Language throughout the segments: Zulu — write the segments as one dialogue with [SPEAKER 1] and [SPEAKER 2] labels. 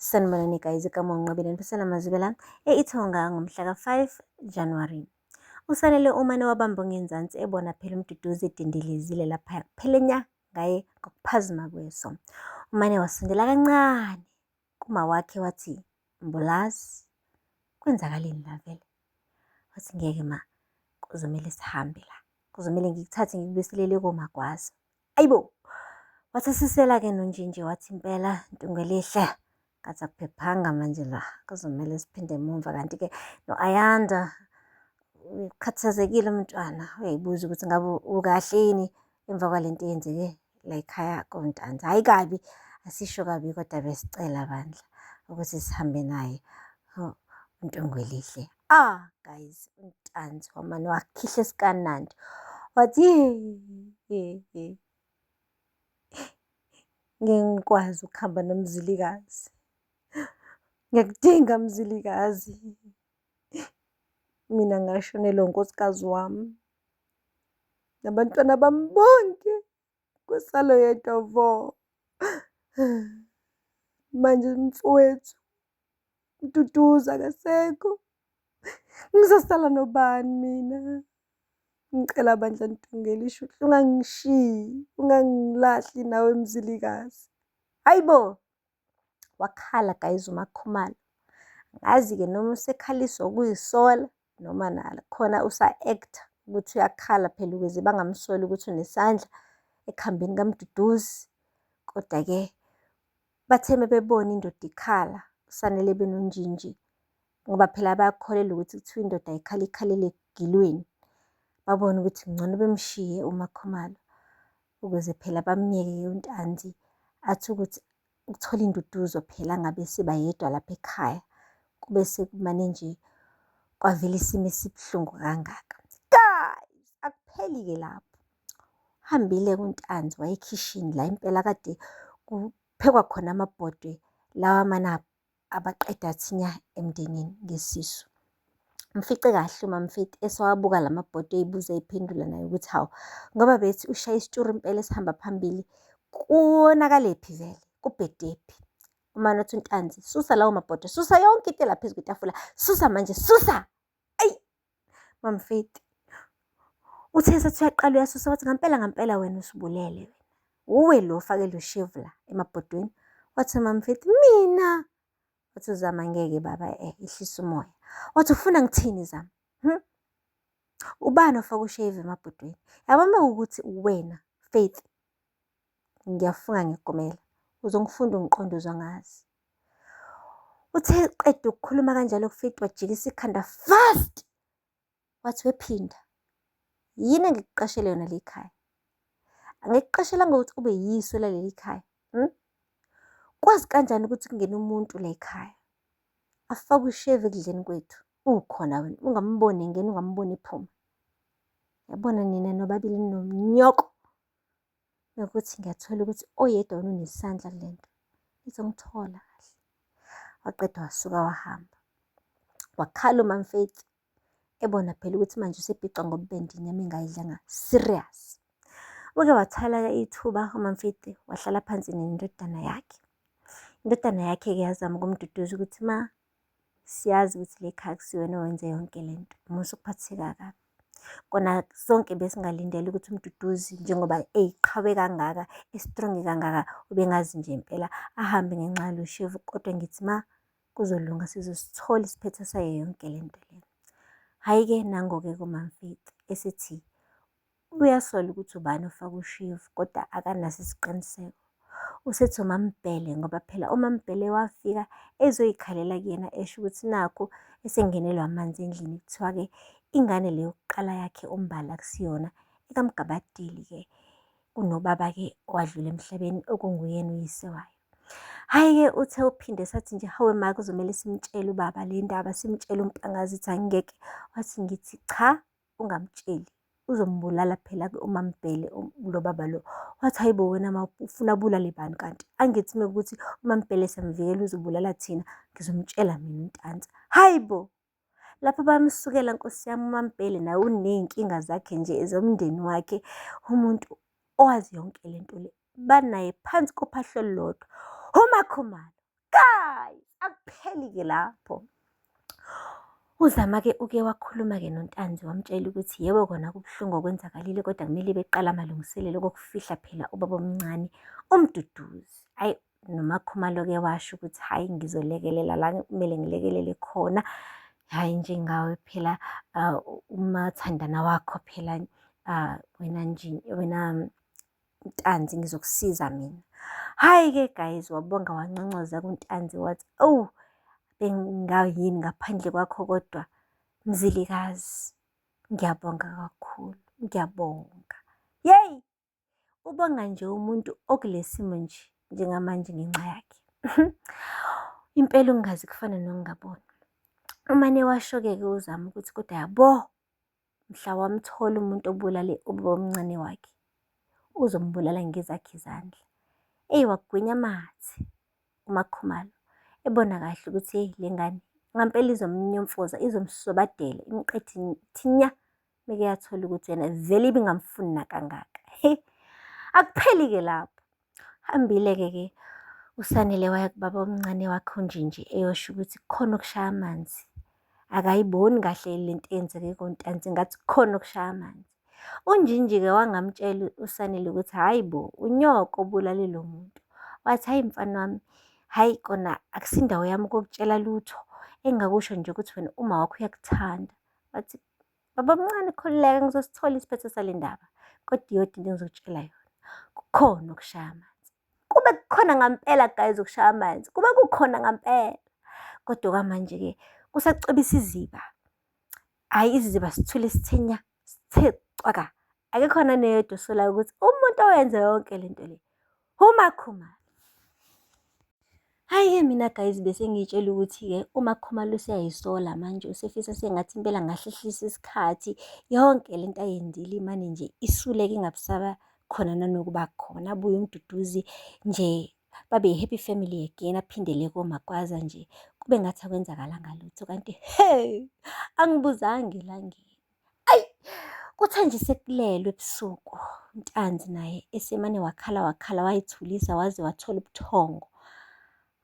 [SPEAKER 1] Sanibonani guys, igama uNqobile ngiphesela Mazibela e-Ithonga ngomhla ka-5 January. Usalele umane wabamba ongenzansi ebona phela uMduduzi edindilizile laphaya kuphele nya ngaye ngokuphazima kweso. Umane wasondela kancane kumawakhe wathi, Mbulazi, kwenzakaleni la vele? Wathi ngeke ma, kuzomele sihambe la. Kuzomele ngikuthathe ngikubuyiselele koMagwaza. Ayibo! Wathasisela-ke noNjinji wathi impela Ntungelihle ngathi akuphephanga manje la kuzomele siphinde emumva kanti-ke no-Ayanda ukhathazekile umntwana uyayibuza ukuthi ngabe ukahle yini emva kwalento eyenzeke la ekhaya koNtanzi. Hhayi kabi, asisho kabi kodwa besicela bandla ukuthi sihambe naye uNtungwelihle. Ah guys, uNtanzi wamane wakhihla esikanandi wathi ye ye ngeke ngikwazi ukuhamba noMzilikazi. Ngiyakudinga Mzilikazi. Mina ngashonelwa unkosikazi wami nabantwana bami bonke kwasala oyedwa vo. Manje mfowethu uMduduzi akasekho, ngizosala nobani mina? Ngicela bandla Ntungela isho ungangishiyi, ungangilahli nawe Mzilikazi. Hayi bo! Wakhala guys uMaKhumalo. Angazi-ke noma usekhaliswa ukuyisola noma nakhona usa-act-a ukuthi uyakhala phela ukuze bangamsoli ukuthi unesandla ekuhambeni kaMduduzi. Kodwa-ke bathe mebebona indoda ikhala, uSanele benoNjinji ngoba phela bayakholelwa ukuthi kuthiwa indoda ayikhali ikhalela egilweni. Babona ukuthi ngcono bemshiye uMaKhumalo ukuze phela bamyeke uNtanzi athi ukuthi ukuthola induduzo phela angabe seba yedwa lapha ekhaya kube sekumane nje kwavela isimo esibuhlungu kangaka. Guys, akupheli-ke lapho. Uhambile uNtanzi waya ekhishini la impela kade kuphekwa khona amabhodwe lawa amane abaqeda thinya emndenini ngesisu. Mfice kahle uMamfeti esewabuka la mabhodwe eyibuza eyiphendula naye ukuthi hawu ngoba bethi ushaye isitshuru impela esihamba phambili konakalephi vele kubhedephi. Umane wathi uNtanzi susa lawo mabhodwe susa yonke into elapha phezu kwetafula susa manje susa. Ayi Mamfeti uthe esethi uyaqala uyasusa wathi ngampela ngampela wena usibulele wena. Wuwe lo ofake lo shevu la emabhodweni. Wathi uMamfeti mina Wathi uZama ngeke baba eh ehlisa umoya. Wathi ufuna ngithini Zama? Hmm? Ubani ofaka ushevu emabhodweni? Yabo uma ukuthi uwena Faith ngiyafunga ngiyagomela uzongifunda ungiqonde uzongazi. Uthe qeda ukukhuluma kanjalo kuFaith wajikisa ikhanda fast. Wathi wephinda yini engikuqashele yona le khaya? Angikuqashelanga ukuthi ube yiso laleli khaya. Hmm? Kwazi kanjani ukuthi kungena umuntu la ekhaya afake ushevu ekudleni kwethu ukhona wena ungamboni engena ungamboni ephuma. Yabona nina nobabili ninomnyoko nokuthi ngiyathola ukuthi oyedwa wena unesandla kule nto nizongithola kahle. Waqeda wasuka wahamba. Wakhala uMamfeti ebona phela ukuthi manje usebhicwa ngobubende inyama engayidlanga serious. Uke wathala ithuba uMamfeti wahlala phansi nendodana yakhe. Indodana yakhe-ke yazama ukumduduza ukuthi ma siyazi ukuthi le khaya kusiwena owenze yonke le nto, musa ukuphatheka kabi. Kona sonke besingalindele ukuthi uMduduzi njengoba eyiqhawe kangaka, e-strong kangaka, ubengazi nje impela ahambe ngenxa yalo shevu kodwa ngithi ma kuzolunga sizosithola isiphetho sayo yonke le nto le. Hhayi-ke nango-ke kuMamfeti esethi uyasola ukuthi ubani ofake ushevu kodwa akanaso isiqiniseko. Usethi uMaMbhele ngoba phela uMaMbhele wafika ezoyikhalela kuyena esho ukuthi nakhu esengenelwa amanzi endlini kuthiwa-ke ingane le yokuqala yakhe uMbali akusiyona ekaMgabadeli-ke kunobaba-ke owadlula emhlabeni okunguyena uyise wayo. Hhayi-ke uthe uphinde sathi nje hawe ma kuzomele simtshele ubaba le ndaba simtshele uMpangazi ukuthi angeke. Wathi ngithi cha ungamtsheli uzombulala phela-ke uMaMbhele lo baba lo. Wathi hayi bo wena ma ufuna abulale bani kanti? Angithi mekuthi uMaMbhele siyamvikela uzobulala thina ngizomtshela mina uNtanzi. Hhayi bo! Lapho bamsukela nkosi yami uMaMbhele naye uney'nkinga zakhe nje zomndeni wakhe. Umuntu owazi yonke le nto le banaye phansi kophahla olulodwa. UMaKhumalo, guys! Akupheli-ke lapho. UZama-ke uke wakhuluma-ke noNtanzi wamtshela ukuthi yebo kona kubuhlungu okwenzakalile kodwa kumele beqale amalungiselelo okufihla phela ubaba omncane uMduduzi. Hhayi noMaKhumalo-ke washo ukuthi hhayi ngizolekelela la kumele ngilekelele khona. Hhayi njengawe phela umathandana wakho phela wena nje wena Ntanzi ngizokusiza mina. Hhayi-ke guys, wabonga wanconcoza kuNtanzi wathi, owu bengingayini ngaphandle kwakho kodwa Mzilikazi, ngiyabonga kakhulu, ngiyabonga. Yeyi, ubonga nje umuntu okule simo nje njengamanje ngenxa yakhe. Impela ukungazi kufana nokungaboni. Umane washo-ke ke uZama ukuthi kodwa yabo mhla wamthola umuntu obulale ubabomncane wakhe, uzombulala ngezakhe izandla. Eyi wagwinya amathe uMaKhumalo, ebona kahle ukuthi hheyi le ngane ngampela izomnyomfoza, izomsobadela, imqede ithi nya meke yathola ukuthi yena vele ibingamfuni nakangaka. He, akupheli-ke lapho. Hambile-ke ke uSanele waya kubaba omncane wakhe uNjinji eyosho ukuthi kukhona okushaya amanzi. Akayiboni kahle lento eyenzeke koNtanzi ngathi kukhona okushaya amanzi. UNjinji-ke wangamtshela uSanele ukuthi hhayi bo, unyoko obulale lo muntu. Wathi hhayi mfana wami, hhayi kona akusindawo yami ukukutshela lutho. Engingakusho nje ukuthi wena uma wakho uyakuthanda. Wathi Babamncane khululeka ngizosithola isiphetho sale ndaba. Kodwa iyodwa into engizokutshela yona. Kukhona okushaya amanzi. Kube kukhona ngampela guys okushaya amanzi. Kube kukhona ngampela. Kodwa kwamanje-ke kusacwebisa iziba. Hhayi iziba sithule sithe nya, sithe cwaka. Akekho nanoyedwa osolayo ukuthi umuntu owenze yonke le nto le uMaKhumalo. Hhayi-ke mina guys bese ngiyitshela ukuthi-ke uMaKhumalo useyayisola manje usefisa sengathi impela angahlehlisa isikhathi yonke le nto ayenzile imane nje isuleke ingabisaba khona nanokuba khona. Abuye uMduduzi nje babe yi-happy family again aphindele koMagwaza nje kube ngathi akwenzakalanga lutho kanti he angibuzanga elangeni. Ayi, kuthe nje sekulelwe ebusuku, uNtanzi naye esemane wakhala wakhala wayithulisa waze wathola ubuthongo.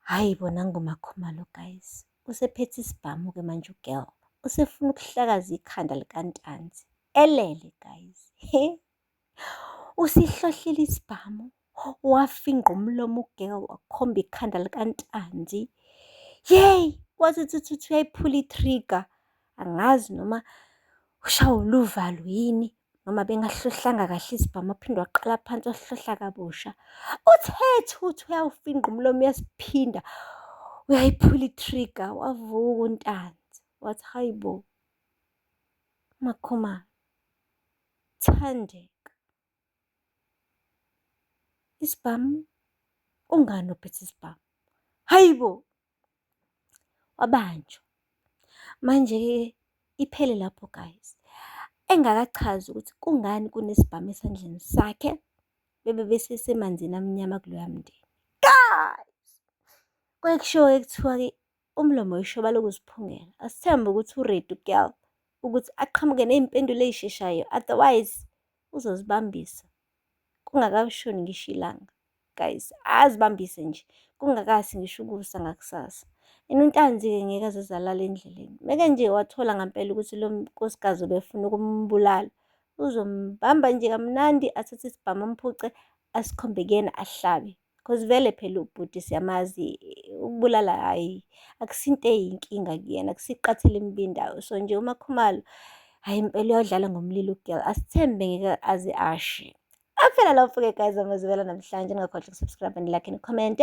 [SPEAKER 1] Hhayi bo nangu uMaKhumalo guys, usephethe isibhamu-ke manje u-girl, usefuna ukuhlakaza ikhanda likaNtanzi elele guys. He, usihlohlile isibhamu wafingqa umlomo ugeka wakhomba ikhanda likaNtanzi. Yeyi, wathi uthi uthi uyayiphula i-trigger. Angazi noma ushawa uluvalo yini noma bengahlohlanga kahle isibhamu waphinde waqala phansi wahlohla kabusha. Uthe uthi uyawufingqa umlomo uyasiphinda uyayiphula i-trigger wavuka uNtanzi wathi hayi bo MaKhumalo, Thandeka. Isibhamu? Ungani ophethe isibhamu? Hayi bo! Wabanjwa. Manje-ke iphele lapho guys. Engakachazi ukuthi kungani kunesibhamu esandleni sakhe bebe besesemanzini amnyama kuloya mndeni. Guys! Kuke kushiwo-ke kuthiwa-ke umlomo yishoba lokuziphungela. Asithembe ukuthi u-ready u-girl ukuthi aqhamuke ney'mpendulo ey'sheshayo otherwise uzozibambisa kungakashoni ngisho ilanga. Guys, azibambise nje kungakasi ngisho ukusa ngakusasa. And uNtanzi-ke ngeke aze azalala endleleni. Meke nje wathola ngampela ukuthi lo nkosikazi ubefuna ukumbulala, uzombamba nje kamnandi athathe isibhamu amphuce asikhombe kuyena ahlabe. Cause vele phela ubhuti siyamazi ukubulala hhayi akusinto eyinkinga kuyena akusiqathela embindayo. So nje uMaKhumalo hhayi impela uyawudlala ngomlilo u-girl asithembe ngeke aze ashe. Aphela lapho-ke guys amazwela namhlanje ningakhohlwa uku-subscribe and like and comment.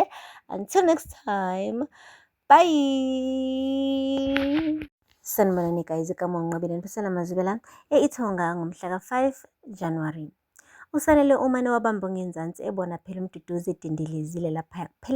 [SPEAKER 1] Until next time, bye. Sanibonani guys, igama uNqobile Niphisela Mazibela e-Ithonga ngomhla ka-5 January. Usalele umane wabamba ongenzansi ebona phela uMduduzi edindilizile laphaya.